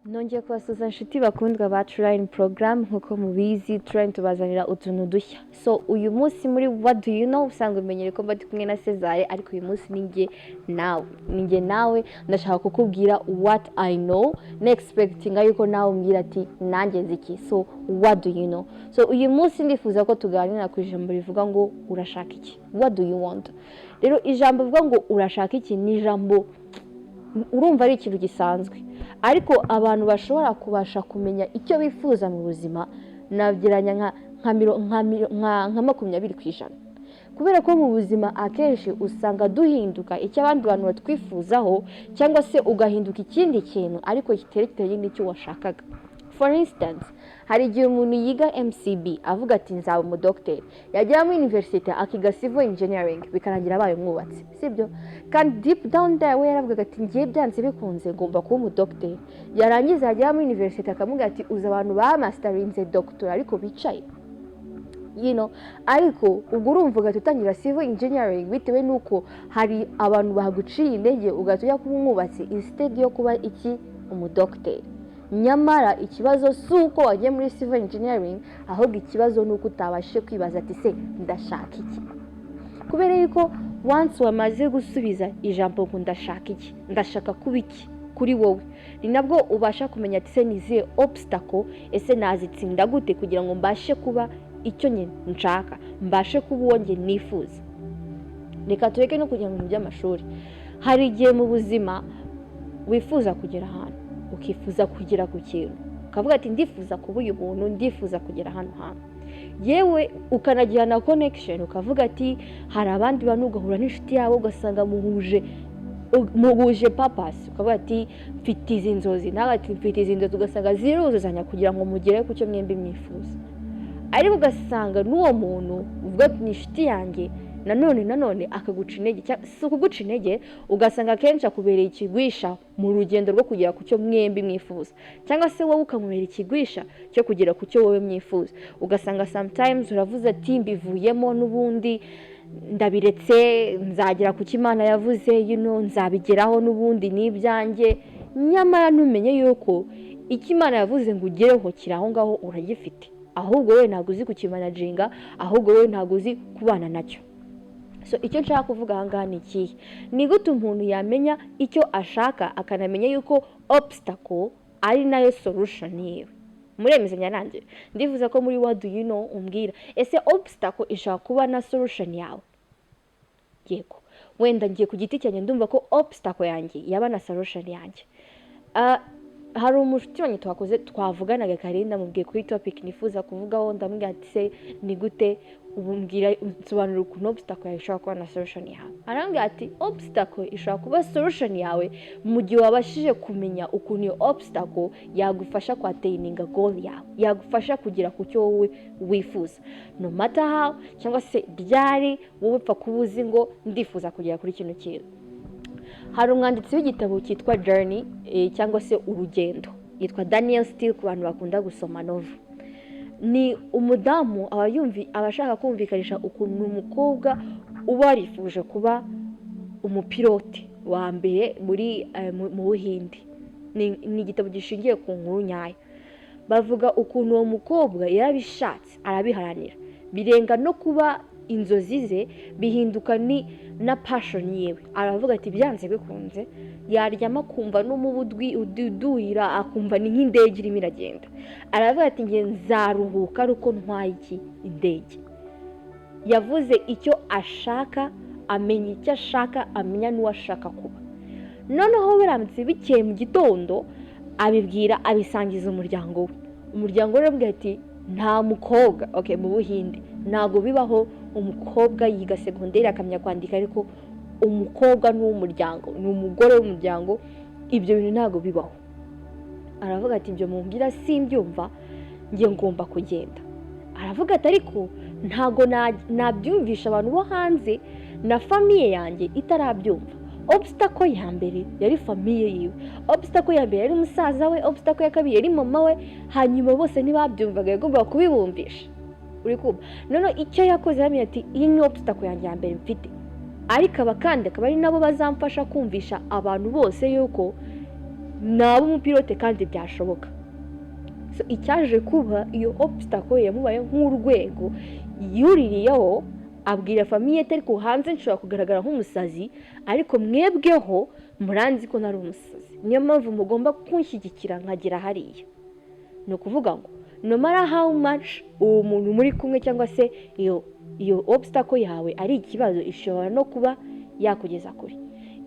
Nongeye kubasuhuza, inshuti bakundwa ba Trine Program. Nk'uko mubizi, Trine tubazanira utuntu dushya. So uyu munsi muri What Do You Know, usanga umenyere ko mba ndi kumwe na Cesar, ariko uyu munsi ni njye nawe, ni njye nawe. Ndashaka kukubwira what I know, nexpectinga yuko nawe umbwira ati: "Nanjye nzi iki." So what do you know? So uyu munsi ndifuza ko tuganira ku ijambo rivuga ngo "Urashaka iki?" What do you want? Rero ijambo rivuga ngo "Urashaka iki?" ni ijambo urumva ari ikintu gisanzwe, ariko abantu bashobora kubasha kumenya icyo bifuza mu buzima nagereranya nka 20%, kubera ko mu buzima akenshi usanga duhinduka icyo abandi bantu batwifuzaho, cyangwa se ugahinduka ikindi kintu ariko kiterekeranye n'icyo washakaga. For instance, hari igihe umuntu yiga MCB avuga ati: "Nzaba umudogiteri," yagera muri university akiga civil engineering, bikarangira abaye umwubatsi, sibyo? Kandi deep down there we yaravugaga ati: "Ngiye byanze bikunze ngomba kuba umudogiteri." Yarangiza yagera muri university akamubwira ati: "Uzi abantu bamastarinze doctor ariko bicaye?" Ariko ubwo urumva ugahita utangira civil engineering bitewe n'uko hari abantu baguciye intege, ugahita ujya kuba umwubatsi instead yo kuba iki? Umudogiteri. Nyamara ikibazo si uko wagiye muri civil engineering, ahubwo ikibazo ni uko utabashije kwibaza ati: "Se ndashaka iki?" Kubera yuko once wamaze gusubiza ijambo ngo "Ndashaka iki?", ndashaka kuba iki kuri wowe, ni nabwo ubasha kumenya ati: "Se ni izihe obstacle? Ese nazitsinda gute kugira ngo mbashe kuba icyo njye nshaka, mbashe kuba uwo njye nifuza?" Reka tureke no kujya mu bintu by'amashuri. Hari igihe mu buzima wifuza kugera ahantu, ukifuza kugera ku kintu, ukavuga ati: "Ndifuza kuba uyu muntu, ndifuza kugera hano hantu." Yewe ukanagira na connection, ukavuga ati hari abandi bantu, ugahura n'inshuti yawe, ugasanga muhuje purpose, ukavuga ati: "Mfite izi nzozi," nawe ati: "Mfite izi nzozi," ugasanga ziruzuzanya kugira ngo mugere ku cyo mwembi mwifuza. Ariko ugasanga n'uwo muntu uvuga ati: "Ni inshuti yanjye," nanone akaguca intege, si ukuguca intege, ugasanga akenshi akubereye ikigwisha mu rugendo rwo kugera ku cyo mwembi mwifuza, cyangwa se wowe ukamubera ikigwisha cyo kugera ku cyo wowe mwifuza. Ugasanga sometimes uravuze ati: "Mbivuyemo n'ubundi, ndabiretse, nzagera ku cyo Imana yavuze, nzabigeraho n'ubundi ni ibyanjye." Nyamara ntumenye yuko icyo Imana yavuze ngo ugereho kiri aho ngaho, uragifite, ahubwo wowe ntabwo uzi kukimanaginga, ahubwo wowe ntabwo uzi kubana nacyo. So icyo nshaka kuvuga aha ngaha ni ikihe? Ni gute umuntu yamenya icyo ashaka, akanamenya yuko obstacle ari nayo solution yiwe? Muremezanya nanjye? Ndifuza ko muri What Do You Know umbwira: ese obstacle ishobora kuba na solution yawe? Yego, wenda ngiye ku giti cyanjye, ndumva ko obstacle yanjye yaba na solution yanjye. Hari umushuti wanjye twakoze, twavuganaga kare, ndamubwiye kuri topic nifuza kuvugaho, ndamubwira ati: "Se ni gute ubu? Mbwira, nsobanura ukuntu obstacle yawe ishobora kuba na solution yawe." Arambwira ati: "Obstacle ishobora kuba solution yawe mu gihe wabashije kumenya ukuntu iyo obstacle yagufasha kwattaininga goal yawe, yagufasha kugera ku cyo wowe wifuza, no matter how cyangwa se ryari, wowe upfa kuba uzi ngo ndifuza kugera kuri kino kintu." Hari umwanditsi w'igitabo cyitwa Journey, cyangwa se Urugendo, yitwa Danielle Steel. Ku bantu bakunda gusoma novel, ni umudamu aba ashaka kumvikanisha ukuntu umukobwa uba warifuje kuba umupilote wa mbere muri mu Buhinde. Ni igitabo gishingiye ku nkuru nyayo. Bavuga ukuntu uwo mukobwa yarabishatse, arabiharanira, birenga no kuba inzozi ze, bihinduka ni na passion yiwe. Aravuga ati byanze bikunze, yaryama akumva n'umubu uduhira, akumva ni nk'indege irimo iragenda. Aravuga ati: "Nge nzaruhuka ari uko ntwaye iki? Indege." Yavuze icyo ashaka, amenya icyo ashaka, amenya n'uwo ashaka kuba. Noneho biramutse bikeye mu gitondo, abibwira, abisangiza umuryango we. Umuryango we uramubwira ati: "Nta mukobwa, okay, mu Buhinde ntabwo bibaho. Umukobwa yiga segonderi akamenya kwandika, ariko umukobwa ni uw'umuryango, ni umugore w'umuryango, ibyo bintu ntabwo bibaho." Aravuga ati: "Ibyo mumbwira simbyumva, njye ngomba kugenda." Aravuga ati: "Ariko ntabwo nabyumvisha abantu bo hanze na famille yanjye itarabyumva." Obstacle ya mbere yari famille yiwe, obstacle ya mbere yari musaza we, obstacle ya kabiri yari mama we. Hanyuma bose ntibabyumvaga, yagombaga kubibumvisha. Uri kumva? Noneho icyo yakoze, yamenye ati: "Iyi ni obstacle yanjye ya mbere mfite, ariko aba kandi akaba ari nabo bazamfasha kumvisha abantu bose yuko Naba umupilote kandi byashoboka. So, icyaje kuba, iyo obstacle yamubaye nk'urwego yuririyeho, abwira famille ati: "Ariko hanze nshobora kugaragara nk'umusazi, ariko mwebweho muranzi ko ntari umusazi, niyo mpamvu mugomba kunshyigikira nkagera hariya." Ni ukuvuga ngo no matter how much uwo muntu muri kumwe cyangwa se iyo obstacle yawe ari ikibazo, ishobora no kuba yakugeza kure.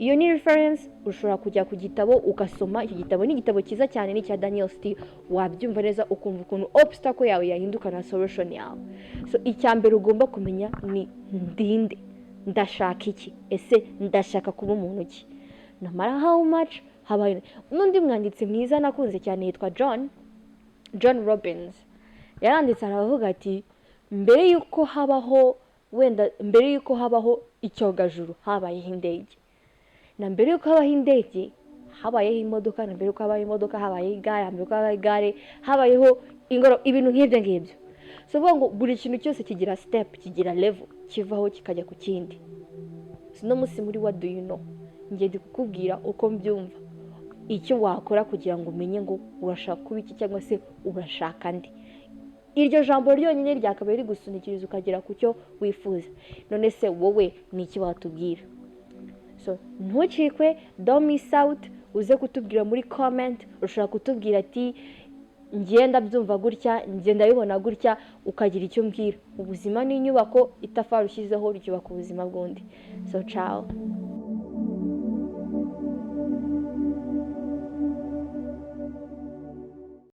Iyo ni reference. Ushobora kujya ku gitabo ugasoma. Icyo gitabo ni igitabo cyiza cyane, ni icya Daniel Steele. Wabyumva neza, ukumva ukuntu obstacle yawe yahinduka na solution yawe. So, icya mbere ugomba kumenya ni: ndinde? Ndashaka iki? Ese ndashaka kuba umuntu ki? No matter how much habaye. N'undi mwanditsi mwiza nakunze cyane yitwa John Robbins. Yaranditse aravuga ati: "Mbere y'uko habaho, wenda mbere y'uko habaho icyogajuru, habayeho indege, na mbere y'uko habaho indege habayeho imodoka, na mbere y'uko habaho imodoka habayeho igare, na mbere y'uko habaho igare habayeho ingoro." Ibintu nk'ibyo ngibyo. So uvuga ngo buri kintu cyose kigira step, kigira level kivaho kikajya ku kindi. So uno munsi muri What Do You Know, njye ndi kukubwira uko mbyumva, icyo wakora kugira ngo umenye ngo urashaka kuba iki cyangwa se urashaka nde. Iryo jambo ryonyine ryakabaye rigusunikiriza ukagera ku cyo wifuza. None se wowe ni iki watubwira? So ntucikwe, don't miss out. Uze kutubwira muri comment. Ushobora kutubwira ati: "Ngenda byumva gutya, ngenda bibona gutya," ukagira icyo umbwira. Ubuzima ni inyubako, itafari ushyizeho ryubaka ubuzima bw'undi. So ciao.